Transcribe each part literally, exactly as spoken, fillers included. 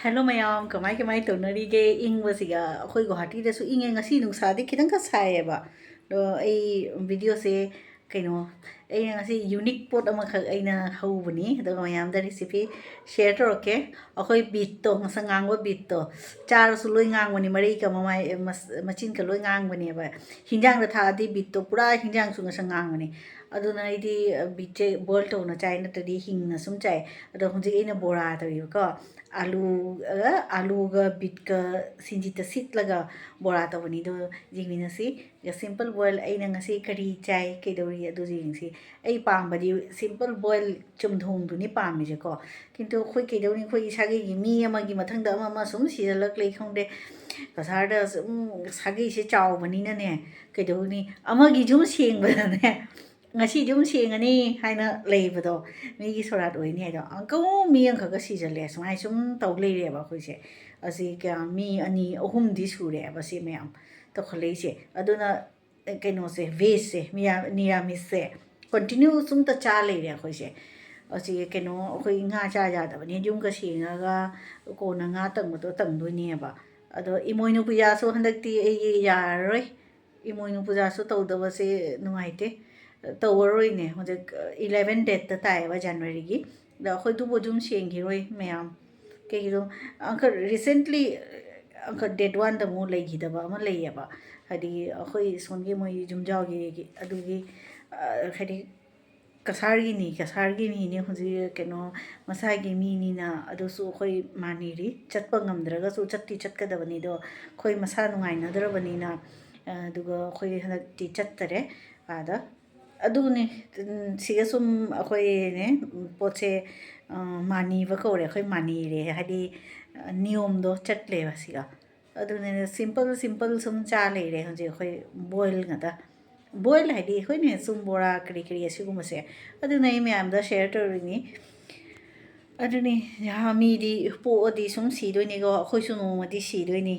Hello ꯃꯌꯥꯝ, ꯀꯃꯥꯏ ꯀꯃꯥꯏ ꯇꯧꯅꯔꯤꯒꯦ? ꯏꯪꯕꯁꯤꯒ, ꯑꯩꯈꯣꯏ ꯒꯨꯋꯥꯍꯥꯇꯤꯗꯁꯨ ꯏꯪꯉꯦ꯫ ꯉꯁꯤ ꯅꯨꯡꯁꯥꯗꯤ ꯈꯤꯇꯪꯈꯛ ꯁꯥꯏꯌꯦꯕ꯫ ꯑꯗꯣ ꯑꯩ ꯚꯤꯗꯤꯑꯣꯁꯦ ꯀꯩꯅꯣ, ꯑꯩꯅ ꯉꯁꯤ ꯌꯨꯅꯤꯛ ꯄꯣꯠ ꯑꯃꯈꯛ ꯑꯩꯅ ꯍꯧꯕꯅꯤ, ꯑꯗꯨꯒ ꯃꯌꯥꯝꯗ ꯔꯤꯁꯤꯄꯤ ꯁꯤꯌꯔ ꯇꯧꯔꯛꯀꯦ꯫ ꯑꯩꯈꯣꯏ ꯕꯤꯠꯇꯣ, ꯉꯁꯪ ꯉꯥꯡꯕ ꯕꯤꯠꯇꯣ, ꯆꯥꯔꯁꯨ ꯂꯣꯏ ꯉꯥꯡꯕꯅꯤ, ꯃꯔꯩꯒ ꯃꯃꯥꯏ, ꯃꯆꯤꯟꯒ ꯂꯣꯏ ꯉꯥꯡꯕꯅꯦꯕ꯫ ꯍꯤꯟꯖꯥꯡꯗ ꯊꯥꯛꯑꯗꯤ ꯕꯤꯠꯇꯣ ꯄꯨꯔꯥ ꯍꯤꯟꯖꯥꯡꯁꯨ ꯉꯁꯪ ꯉꯥꯡꯕꯅꯤ꯫ ꯑꯗꯨꯅ ꯑꯩꯗꯤ ꯕꯤꯠꯁꯦ ꯕꯣꯏꯜ ꯇꯧꯅ ꯆꯥꯏ, ꯅꯠꯇ꯭ꯔꯗꯤ ꯍꯤꯡꯅ ꯁꯨꯝ ꯆꯥꯏ꯫ ꯑꯗꯣ ꯍꯧꯖꯤꯛ ꯑꯩꯅ ꯕꯣꯔꯥ ꯇꯧꯔꯤꯕꯀꯣ, ꯑꯥꯂꯨꯒ, ꯑꯥꯂꯨꯒ ꯕꯤꯠꯀ ꯁꯤꯡꯖꯤꯠꯇ ꯁꯤꯠꯂꯒ ꯕꯣꯔꯥ ꯇꯧꯕꯅꯤ꯫ ꯑꯗꯣ ꯌꯦꯡꯃꯤꯟꯅꯁꯤ꯫ ꯁꯤꯝꯄꯜ ꯕꯣꯏꯜ ꯑꯩꯅ ꯉꯁꯤ ꯀꯔꯤ ꯆꯥꯏ, ꯀꯩꯗꯧꯔꯤ, ꯑꯗꯨꯁꯨ ꯌꯦꯡꯁꯤ꯫ ꯑꯩ ꯄꯥꯝꯕꯗꯤ ꯁꯤꯝꯄꯜ ꯕꯣꯏꯜ ꯆꯨꯝꯊꯣꯡꯗꯨꯅꯤ ꯄꯥꯝꯃꯤꯁꯦꯀꯣ꯫ ꯀꯤꯟꯇꯨ ꯑꯩꯈꯣꯏ ꯀꯩꯗꯧꯅꯤ, ꯑꯩꯈꯣꯏ ꯏꯁꯥꯒꯩꯒꯤ ꯃꯤ ꯑꯃꯒꯤ ꯃꯊꯪꯗ ꯑꯃ ꯑꯃ ꯁꯨꯝ ꯁꯤꯖꯜꯂꯛ ꯂꯩ ꯈꯪꯗꯦ꯫ ꯀꯁꯥꯔꯗ ꯁꯨꯝ ꯁꯥꯒꯩꯁꯦ ꯆꯥꯎꯕꯅꯤꯅꯅꯦ, ꯀꯩꯗꯧꯅꯤ, ꯑꯃꯒꯤ ꯁꯨꯝ ꯁꯦꯡꯕꯗꯅꯦ, ꯉꯁꯤ ꯌꯨꯝ ꯁꯦꯡꯉꯅꯤ ꯍꯥꯏꯅ ꯂꯩꯕꯗꯣ, ꯃꯤꯒꯤ ꯁꯣꯔꯥꯠ ꯑꯣꯏꯅꯤ ꯍꯥꯏꯗꯣ, ꯑꯪꯀꯧ ꯃꯤ ꯑꯃꯈꯛꯀ ꯁꯤꯖꯜꯂꯦ꯫ ꯁꯨꯃꯥꯏꯅ ꯁꯨꯝ ꯇꯧ ꯂꯩꯔꯦꯕ ꯑꯩꯈꯣꯏꯁꯦ꯫ ꯑꯁꯤ ꯀꯌꯥ, ꯃꯤ ꯑꯅꯤ ꯑꯍꯨꯝꯗꯤ ꯁꯨꯔꯦꯕ ꯁꯤ ꯃꯌꯥꯝ ꯇꯧꯈꯠꯂꯛꯏꯁꯦ꯫ ꯑꯗꯨꯅ ꯀꯩꯅꯣꯁꯦ, ꯚꯦꯖꯁꯦ, ꯃꯤꯌꯥ-, ꯅꯤꯔꯥꯃꯤꯁꯁꯦ ꯀꯟꯇꯤꯅ꯭ꯌꯨ ꯁꯨꯝꯇ ꯆꯥ ꯂꯩꯔꯦ ꯑꯩꯈꯣꯏꯁꯦ꯫ ꯑꯁꯤ ꯀꯩꯅꯣ, ꯑꯩꯈꯣꯏ ꯉꯥ ꯆꯥ ꯌꯥꯗꯕꯅꯤ, ꯌꯨꯝꯒ ꯁꯦꯡꯉꯒ ꯀꯣꯟꯅ ꯉꯥ ꯇꯪꯕꯗꯣ ꯇꯪꯗꯣꯏꯅꯦꯕ꯫ ꯑꯗꯣ ꯏꯃꯣꯏꯅꯨ ꯄꯨꯖꯥꯁꯨ ꯍꯟꯗꯛꯇꯤ ꯑꯩꯒꯤ ꯌꯥꯔꯔꯣꯏ, ꯏꯃꯣꯏꯅꯨ ꯄꯨꯖꯥꯁꯨ ꯇꯧꯗꯕꯁꯦ ꯅꯨꯡꯉꯥꯏꯇꯦ꯫ ꯇꯧꯔꯔꯣꯏꯅꯦ, ꯍꯧꯖꯤꯛ ꯏꯂꯦꯚꯦꯟ ꯗꯦꯠꯇ ꯇꯥꯏꯌꯦꯕ ꯖꯅꯋꯥꯔꯤꯒꯤ꯫ ꯑꯗ ꯑꯩꯈꯣꯏꯗꯨꯕꯨ ꯑꯗꯨꯝ ꯁꯦꯡꯈꯤꯔꯣꯏ ꯃꯌꯥꯝ꯫ ꯀꯩꯒꯤꯅꯣ, ꯑꯪꯀ ꯔꯤꯁꯦꯟꯠꯂꯤ ꯑꯪꯀ ꯗꯦꯠ ꯋꯥꯟꯗ ꯑꯃꯨꯛ ꯂꯩꯈꯤꯗꯕ ꯑꯃ ꯂꯩꯌꯦꯕ꯫ ꯍꯥꯏꯗꯤ ꯑꯩꯈꯣꯏ ꯁꯣꯝꯒꯤ ꯃꯣꯏ ꯌꯨꯝꯖꯥꯎꯒꯤ ꯑꯗꯨꯒꯤ, ꯑ, ꯍꯥꯏꯗꯤ ꯀꯁꯥꯔꯒꯤꯅꯤ, ꯀꯁꯥꯔꯒꯤ ꯃꯤꯅꯤ ꯍꯧꯖꯤꯛ, ꯀꯩꯅꯣ, ꯃꯁꯥꯒꯤ ꯃꯤꯅꯤꯅ ꯑꯗꯨꯁꯨ ꯑꯩꯈꯣꯏ ꯃꯥꯅꯤꯔꯤ꯫ ꯆꯠꯄ ꯉꯝꯗ꯭ꯔꯒꯁꯨ ꯆꯠꯇꯤ ꯆꯠꯀꯗꯕꯅꯤ꯫ ꯑꯗꯣ ꯑꯩꯈꯣꯏ ꯃꯁꯥ ꯅꯨꯡꯉꯥꯏꯅꯗ꯭ꯔꯕꯅꯤꯅ, ꯑꯗꯨꯒ ꯑꯩꯈꯣꯏ ꯍꯟꯗꯛꯇꯤ ꯆꯠꯇꯔꯦ ꯑꯥꯗ꯫ ꯑꯗꯨꯅꯤ, ꯎꯝ, ꯁꯤꯒ ꯁꯨꯝ ꯑꯩꯈꯣꯏꯅꯦ, ꯎꯝ, ꯄꯣꯠꯁꯦ, ꯑ, ꯃꯥꯅꯤꯕ ꯀꯧꯔꯦ, ꯑꯩꯈꯣꯏ ꯃꯥꯅꯤꯔꯦ, ꯍꯥꯏꯗꯤ, ꯑ, ꯅꯤꯌꯣꯝꯗꯣ ꯆꯠꯂꯦꯕ ꯁꯤꯒ꯫ ꯑꯗꯨꯅ ꯁꯤꯝꯄꯜ ꯁꯤꯝꯄꯜ ꯁꯨꯝ ꯆꯥ ꯂꯩꯔꯦ ꯍꯧꯖꯤꯛ ꯑꯩꯈꯣꯏ, ꯕꯣꯏꯜ ꯉꯥꯛꯇ꯫ ꯕꯣꯏꯜ ꯍꯥꯏꯗꯤ ꯑꯩꯈꯣꯏꯅ ꯁꯨꯝ ꯕꯣꯔꯥ ꯀꯔꯤ ꯀꯔꯤ ꯑꯁꯤꯒꯨꯝꯕꯁꯦ꯫ ꯑꯗꯨꯅ ꯑꯩ ꯃꯌꯥꯝꯗ ꯁꯤꯌꯔ ꯇꯧꯔꯤꯅꯤ꯫ ꯑꯗꯨꯅꯤ, ꯌꯥ, ꯃꯤꯗꯤ ꯄꯣꯛꯑꯗꯤ ꯁꯨꯝ ꯁꯤꯗꯣꯏꯅꯤꯀꯣ, ꯑꯩꯈꯣꯏꯁꯨ ꯅꯣꯡꯃꯗꯤ ꯁꯤꯗꯣꯏꯅꯤ꯫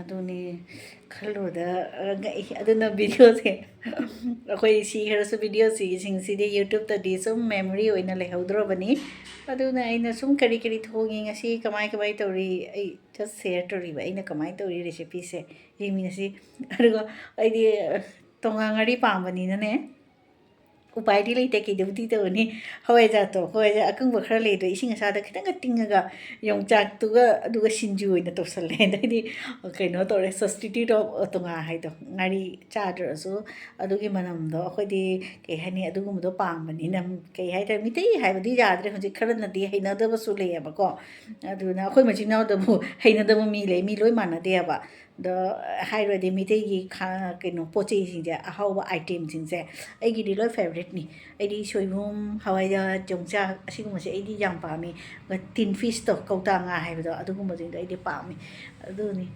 ꯑꯗꯨꯅꯤ ꯈꯜꯂꯨꯕꯗ, ꯑ, ꯉꯛꯏ꯫ ꯑꯗꯨꯅ ꯚꯤꯗꯤꯑꯣꯁꯦ, ꯑꯩꯈꯣꯏ ꯁꯤꯈ꯭ꯔꯁꯨ ꯚꯤꯗꯤꯑꯣꯁꯤꯡꯁꯤꯗꯤ YouTubeꯇꯗꯤ ꯁꯨꯝ ꯃꯦꯃꯣꯔꯤ ꯑꯣꯏꯅ ꯂꯩꯍꯧꯗ꯭ꯔꯕꯅꯤ꯫ ꯑꯗꯨꯅ ꯑꯩꯅ ꯁꯨꯝ ꯀꯔꯤ ꯀꯔꯤ ꯊꯣꯡꯉꯤ ꯉꯁꯤ, ꯀꯃꯥꯏ ꯀꯃꯥꯏ ꯇꯧꯔꯤ, ꯑꯩ just share ꯇꯧꯔꯤꯕ ꯑꯩꯅ ꯀꯃꯥꯏ ꯇꯧꯔꯤ recipeꯁꯦ ꯌꯦꯡꯃꯤꯟꯅꯁꯤ꯫ ꯑꯗꯨꯒ ꯑꯩꯗꯤ, ꯑ, ꯇꯣꯉꯥꯟ ꯉꯥꯔꯤ ꯄꯥꯝꯕꯅꯤꯅꯅꯦ, ꯎꯄꯥꯏꯗꯤ ꯂꯩꯇꯦ, ꯀꯩꯗꯧꯗꯤ ꯇꯧꯅꯤ꯫ ꯍꯋꯥꯏꯖꯥꯔꯗꯣ, ꯍꯋꯥꯏꯖꯥꯔ ꯑꯀꯪꯕ ꯈꯔ ꯂꯩ, ꯑꯗꯣ ꯏꯁꯤꯡ ꯑꯁꯥꯗ ꯈꯤꯇꯪꯒ ꯇꯤꯡꯉꯒ ꯌꯣꯡꯆꯥꯛꯇꯨꯒ ꯑꯗꯨꯒ ꯁꯤꯡꯖꯨ ꯑꯣꯏꯅ ꯇꯧꯁꯜꯂꯦ꯫ ꯑꯗꯩꯗꯤ ꯀꯩꯅꯣ ꯇꯧꯔꯦ, substitute of ꯇꯣꯉꯥꯟ ꯍꯥꯏꯗꯣ, ꯉꯥꯔꯤ ꯆꯥꯗ꯭ꯔꯁꯨ ꯑꯗꯨꯒꯤ ꯃꯅꯝꯗꯣ ꯑꯩꯈꯣꯏꯗꯤ, ꯀꯩ ꯍꯥꯏꯅꯤ, ꯑꯗꯨꯒꯨꯝꯕꯗꯣ ꯄꯥꯝꯕꯅꯤꯅ, ꯀꯩ ꯍꯥꯏꯇꯥꯔꯦ, ꯃꯤꯇꯩ ꯍꯥꯏꯕꯗꯤ ꯌꯥꯗ꯭ꯔꯦ ꯍꯧꯖꯤꯛ, ꯈꯔꯅꯗꯤ ꯍꯩꯅꯗꯕꯁꯨ ꯂꯩꯌꯦꯕꯀꯣ꯫ ꯑꯗꯨꯅ ꯑꯩꯈꯣꯏ ꯃꯆꯤꯟ ꯃꯅꯥꯎꯗꯕꯨ ꯍꯩꯅꯗꯕ ꯃꯤ ꯂꯩ, ꯃꯤ ꯂꯣꯏ ꯃꯥꯟꯅꯗꯦꯕ꯫ ꯑꯗꯣ ꯍꯥꯏꯔꯨꯔꯗꯤ ꯃꯤꯇꯩꯒꯤ ꯈꯥ-, ꯀꯩꯅꯣ, ꯄꯣꯠ ꯆꯩꯁꯤꯡꯁꯦ, ꯑꯍꯥꯎꯕ itemꯁꯤꯡꯁꯦ ꯑꯩꯒꯤꯗꯤ ꯂꯣꯏ favouriteꯅꯤ꯫ ꯑꯩꯗꯤ ꯁꯣꯏꯕꯨꯝ, ꯍꯋꯥꯏꯖꯥꯔ, ꯌꯣꯡꯆꯥꯛ, ꯑꯁꯤꯒꯨꯝꯕꯁꯦ ꯑꯩꯗꯤ ꯌꯥꯝ ꯄꯥꯝꯃꯤ꯫ ꯑꯗꯨꯒ tin fish ꯇꯣ, ꯀꯧꯇꯥ ꯉꯥ ꯍꯥꯏꯕꯗꯣ, ꯑꯗꯨꯒꯨꯝꯕꯁꯤꯡꯗꯣ ꯑꯩꯗꯤ ꯄꯥꯝꯃꯤ꯫ ꯑꯗꯨꯅꯤ,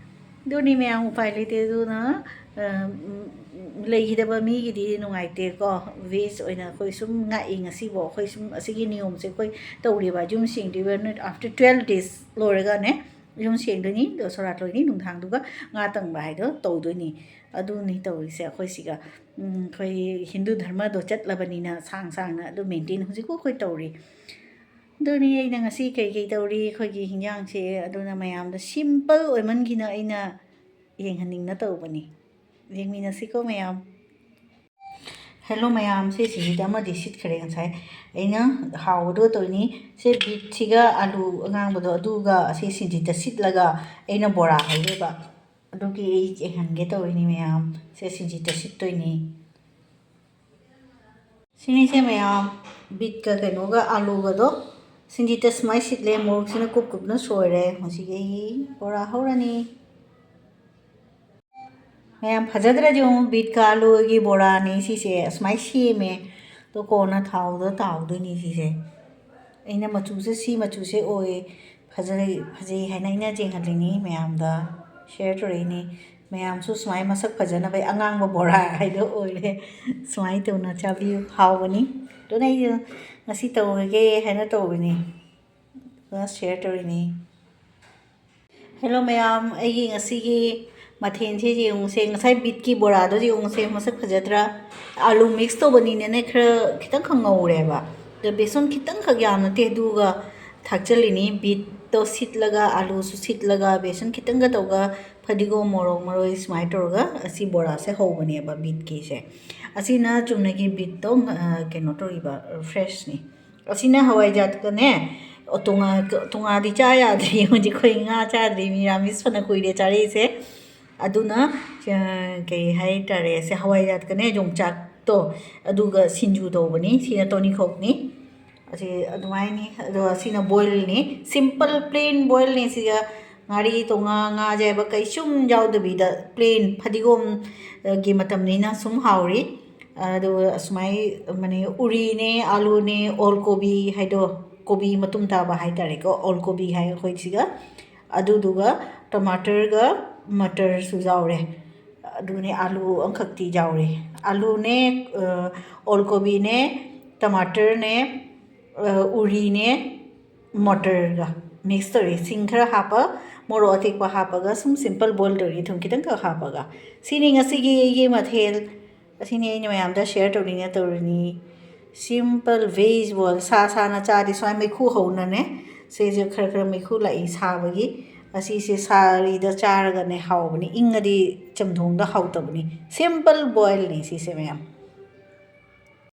ꯑꯗꯨꯅꯤ ꯃꯌꯥꯝ, ꯎꯄꯥꯏ ꯂꯩꯇꯦ꯫ ꯑꯗꯨꯅ, ꯑ, ꯎꯝ, ꯂꯩꯈꯤꯗꯕ ꯃꯤꯒꯤꯗꯤ ꯅꯨꯡꯉꯥꯏꯇꯦꯀꯣ꯫ Veg ꯑꯣꯏꯅ ꯑꯩꯈꯣꯏ ꯁꯨꯝ ꯉꯥꯛꯏ ꯉꯁꯤꯐꯥꯎ꯫ ꯑꯩꯈꯣꯏ ꯁꯨꯝ ꯑꯁꯤꯒꯤ ꯅꯤꯌꯣꯝꯁꯦ ꯑꯩꯈꯣꯏ ꯇꯧꯔꯤꯕ, ꯌꯨꯝ ꯁꯦꯡꯗ꯭ꯔꯤꯕ ꯅꯨꯃꯤꯠ after twelve days ꯂꯣꯏꯔꯒꯅꯦ, ꯌꯨꯝ ꯁꯦꯡꯗꯣꯏꯅꯤ, ꯑꯗꯣ ꯁꯣꯔꯥꯠ ꯂꯣꯏꯅꯤ, ꯅꯨꯡꯗꯥꯡꯗꯨꯒ ꯉꯥ ꯇꯪꯕ ꯍꯥꯏꯗꯣ ꯇꯧꯗꯣꯏꯅꯤ꯫ ꯑꯗꯨꯅꯤ ꯇꯧꯔꯤꯁꯦ ꯑꯩꯈꯣꯏ ꯁꯤꯒ꯫ ꯎꯝ, ꯑꯩꯈꯣꯏ ꯍꯤꯟꯗꯨ ꯙꯔꯃꯗꯣ ꯆꯠꯂꯕꯅꯤꯅ ꯁꯥꯡ ꯁꯥꯡꯅ ꯑꯗꯨ maintain ꯍꯧꯖꯤꯛꯐꯥꯎ ꯑꯩꯈꯣꯏ ꯇꯧꯔꯤ꯫ ꯑꯗꯨꯅꯤ ꯑꯩꯅ ꯉꯁꯤ ꯀꯩꯀꯩ ꯇꯧꯔꯤ ꯑꯩꯈꯣꯏꯒꯤ ꯍꯤꯟꯖꯥꯡꯁꯦ, ꯑꯗꯨꯅ ꯃꯌꯥꯝꯗ simple ꯑꯣꯏꯃꯟꯈꯤꯅ ꯑꯩꯅ ꯌꯦꯡꯍꯟꯅꯤꯡꯅ ꯇꯧꯕꯅꯤ꯫ ꯌꯦꯡꯃꯤꯟꯅꯁꯤꯀꯣ ꯃꯌꯥꯝ꯫ Hello ꯃꯌꯥꯝ, ꯁꯤ ꯁꯤꯡꯖꯨꯗ ꯑꯃꯗꯤ ꯁꯤꯠꯈ꯭ꯔꯦ ꯉꯁꯥꯏ꯫ ꯑꯩꯅ ꯍꯥꯎꯕꯗꯣ ꯇꯧꯔꯤꯅꯤ꯫ ꯁꯤ ꯕꯤꯠꯁꯤꯒ ꯑꯂꯨ ꯑꯉꯥꯡꯕꯗꯣ ꯑꯗꯨꯒ ꯑꯁꯤ ꯁꯤꯡꯖꯨꯗ ꯁꯤꯠꯂꯒ ꯑꯩꯅ ꯕꯣꯔꯥ ꯍꯧꯗꯣꯏꯕ꯫ ꯑꯗꯨꯒꯤ ꯑꯩ ꯌꯦꯡꯍꯟꯒꯦ ꯇꯧꯔꯤꯅꯤ ꯃꯌꯥꯝ꯫ ꯁꯦ ꯁꯤꯡꯖꯨꯗ ꯁꯤꯠꯇꯣꯏꯅꯤ꯫ ꯁꯤꯅꯤꯁꯦ ꯃꯌꯥꯝ, ꯕꯤꯠꯀ ꯀꯩꯅꯣꯒ ꯑꯥꯂꯨꯒꯗꯣ ꯁꯤꯡꯖꯨꯗ ꯁꯨꯃꯥꯏꯅ ꯁꯤꯠꯂꯦ꯫ ꯃꯣꯔꯣꯛꯁꯤꯅ ꯀꯨꯞ ꯀꯨꯞꯅ ꯁꯣꯏꯔꯦ꯫ ꯃꯁꯤꯒꯤ ꯑꯩ ꯕꯣꯔꯥ ꯍꯧꯔꯅꯤ꯫ ꯃꯌꯥꯝ ꯐꯖꯗ꯭ꯔꯗꯤ ꯑꯃꯨꯛ ꯕꯤꯠꯀ ꯑꯥꯂꯨꯒꯤ ꯕꯣꯔꯥꯅꯤ ꯁꯤꯁꯦ꯫ ꯑꯁꯨꯃꯥꯏꯅ ꯁꯦꯝꯃꯦ꯫ ꯑꯗꯣ ꯀꯣꯟꯅ ꯊꯥꯎꯗ ꯇꯥꯎꯗꯣꯏꯅꯤ ꯁꯤꯁꯦ꯫ ꯑꯩꯅ ꯃꯆꯨꯁꯦ ꯁꯤ ꯃꯆꯨꯁꯦ ꯑꯣꯏ, ꯐꯖꯩ, ꯐꯖꯩ ꯍꯥꯏꯅ ꯑꯩꯅ ꯌꯦꯡꯍꯜꯂꯤꯅꯤ ꯃꯌꯥꯝꯗ, share ꯇꯧꯔꯛꯏꯅꯤ꯫ ꯃꯌꯥꯝꯁꯨ ꯁꯨꯃꯥꯏꯅ ꯃꯁꯛ ꯐꯖꯅꯕ ꯑꯉꯥꯡꯕ ꯕꯣꯔꯥ ꯍꯥꯏꯗꯣ ꯑꯣꯏꯔꯦ꯫ ꯁꯨꯃꯥꯏꯅ ꯇꯧꯅ ꯆꯥꯕꯤꯌꯨ, ꯍꯥꯎꯕꯅꯤ꯫ ꯑꯗꯨꯅ ꯑꯩ ꯉꯁꯤ ꯇꯧꯔꯒꯦ ꯍꯥꯏꯅ ꯇꯧꯕꯅꯤ, ꯑꯗꯨꯒ share ꯇꯧꯔꯤꯅꯤ꯫ Hello ꯃꯌꯥꯝ, ꯑꯩꯒꯤ ꯉꯁꯤꯒꯤ ꯃꯊꯦꯜꯁꯦ ꯌꯦꯡꯉꯨꯁꯦ꯫ ꯉꯁꯥꯏ ꯕꯤꯠꯀꯤ ꯕꯣꯔꯥꯗꯣ ꯌꯦꯡꯉꯨꯁꯦ, ꯃꯁꯛ ꯐꯖꯗ꯭ꯔꯥ? ꯑꯥꯂꯨ mix ꯇꯧꯕꯅꯤꯅꯅꯦ, ꯈꯔ ꯈꯤꯇꯪ ꯈꯛ ꯉꯧꯔꯦꯕ꯫ ꯑꯗ ꯕꯦꯁꯣꯟ ꯈꯤꯇꯪꯈꯛ, ꯌꯥꯝ ꯅꯠꯇꯦ, ꯑꯗꯨꯒ ꯊꯥꯛꯆꯜꯂꯤꯅꯤ꯫ ꯕꯤꯠꯇꯣ ꯁꯤꯠꯂꯒ, ꯑꯥꯂꯨꯁꯨ ꯁꯤꯠꯂꯒ, ꯕꯦꯁꯣꯟ ꯈꯤꯇꯪꯒ ꯇꯧꯔꯒ, ꯐꯗꯤꯒꯣꯝ, ꯃꯣꯔꯣꯛ, ꯃꯔꯣꯏ ꯁꯨꯃꯥꯏꯅ ꯇꯧꯔꯒ ꯑꯁꯤ ꯕꯣꯔꯥꯁꯦ ꯍꯧꯕꯅꯦꯕ, ꯕꯤꯠꯀꯤꯁꯦ꯫ ꯑꯁꯤꯅ ꯆꯨꯝꯅꯒꯤ ꯕꯤꯠꯇꯣ, ꯑ, ꯀꯩꯅꯣ ꯇꯧꯔꯤꯕ, ꯐ꯭ꯔꯦꯁꯅꯤ꯫ ꯑꯁꯤꯅ ꯍꯋꯥꯏꯖꯥꯔꯒꯅꯦ, ꯇꯣꯉꯥ-, ꯇꯣꯉꯥꯗꯤ ꯆꯥ ꯌꯥꯗ꯭ꯔꯤ꯫ ꯍꯧꯖꯤꯛ ꯑꯩꯈꯣꯏ ꯉꯥ ꯆꯥꯗ꯭ꯔꯤ, ꯃꯤꯔꯥꯃꯤꯁ ꯐꯅ ꯀꯨꯏꯔꯦ ꯆꯥꯔꯛꯏꯁꯦ꯫ ꯑꯗꯨꯅ, ꯑ, ꯀꯩ ꯍꯥꯏꯇꯥꯔꯦ, ꯁꯦ ꯍꯋꯥꯏꯖꯥꯔꯒꯅꯦ, ꯌꯣꯡꯆꯥꯛꯇꯣ, ꯑꯗꯨꯒ ꯁꯤꯡꯖꯨ ꯇꯧꯕꯅꯤ꯫ ꯁꯤꯅ ꯇꯣꯅꯤꯈꯣꯛꯅꯤ꯫ ꯑꯁꯤ ꯑꯗꯨꯃꯥꯏꯅꯤ꯫ ꯑꯗꯣ ꯑꯁꯤꯅ ꯕꯣꯏꯜꯅꯤ, ꯁꯤꯝꯄꯜ ꯄ꯭ꯂꯦꯟ ꯕꯣꯏꯜꯅꯤ꯫ ꯁꯤꯒ ꯉꯥꯔꯤ, ꯇꯣꯉꯥ, ꯉꯥ ꯑꯌꯥꯏꯕ ꯀꯩꯁꯨꯝ ꯌꯥꯎꯗꯕꯤꯗ ꯄ꯭ꯂꯦꯟ ꯐꯗꯤꯒꯣꯝ, ꯑ, ꯒꯤ ꯃꯇꯝꯅꯤꯅ ꯁꯨꯝ ꯍꯥꯎꯔꯤ꯫ ꯑꯗꯨꯒ ꯑꯁꯨꯃꯥꯏ, ꯃꯅꯤ, ꯎꯔꯤꯅꯦ, ꯑꯥꯂꯨꯅꯦ, ꯑꯣꯜ ꯀꯣꯕꯤ ꯍꯥꯏꯗꯣ, ꯀꯣꯕꯤ ꯃꯇꯨꯝ ꯇꯥꯕ ꯍꯥꯏꯇꯥꯔꯦꯀꯣ, ꯑꯣꯜ ꯀꯣꯕꯤ ꯍꯥꯏ ꯑꯩꯈꯣꯏ ꯁꯤꯒ꯫ ꯑꯗꯨꯗꯨꯒ ꯇꯃꯥꯇꯔꯒ ꯃꯇꯔꯁꯨ ꯌꯥꯎꯔꯦ꯫ ꯑꯗꯨꯅꯦ, ꯑꯥꯂꯨ ꯑꯃꯈꯛꯇꯤ ꯌꯥꯎꯔꯦ꯫ ꯑꯥꯂꯨꯅꯦ, ꯑ, ꯑꯣꯜ ꯀꯣꯕꯤꯅꯦ, ꯇꯃꯥꯇꯔꯅꯦ, ꯑ, ꯎꯔꯤꯅꯦ, ꯃꯇꯔꯒ ꯃꯤꯛꯁ ꯇꯧꯔꯦ꯫ ꯁꯤꯡ ꯈꯔ ꯍꯥꯞꯄ, ꯃꯣꯔꯣꯛ ꯑꯇꯦꯛꯄ ꯍꯥꯞꯄꯒ ꯁꯨꯝ ꯁꯤꯝꯄꯜ ꯕꯣꯏꯜ ꯇꯧꯔꯤ, ꯊꯨꯝ ꯈꯤꯇꯪꯈꯛ ꯍꯥꯞꯄꯒ꯫ ꯁꯤꯅꯤ ꯉꯁꯤꯒꯤ ꯑꯩꯒꯤ ꯃꯊꯦꯜ꯫ ꯑꯁꯤꯅꯤ ꯑꯩꯅ ꯃꯌꯥꯝꯗ ꯁꯤꯌꯔ ꯇꯧꯅꯤꯡꯉ ꯇꯧꯔꯤꯅꯤ꯫ ꯁꯤꯝꯄꯜ ꯚꯦꯖ ꯕꯣꯜ, ꯁꯥ ꯁꯥꯅ ꯆꯥꯗꯤ ꯁꯨꯃꯥꯏꯅ ꯃꯩꯈꯨ ꯍꯧꯅꯅꯦ꯫ ꯁꯤꯁꯦ ꯈꯔ ꯈꯔ ꯃꯩꯈꯨ ꯂꯥꯛꯏ ꯁꯥꯕꯒꯤ꯫ ꯑꯁꯤꯁꯦ ꯁꯥꯔꯤꯗ ꯆꯥꯔꯒꯅꯦ ꯍꯥꯎꯕꯅꯤ, ꯏꯪꯉꯗꯤ ꯆꯝꯊꯣꯡꯗ ꯍꯥꯎꯇꯕꯅꯤ꯫ ꯁꯤꯝꯄꯜ ꯕꯣꯏꯜꯅꯤ ꯁꯤꯁꯦ ꯃꯌꯥꯝ꯫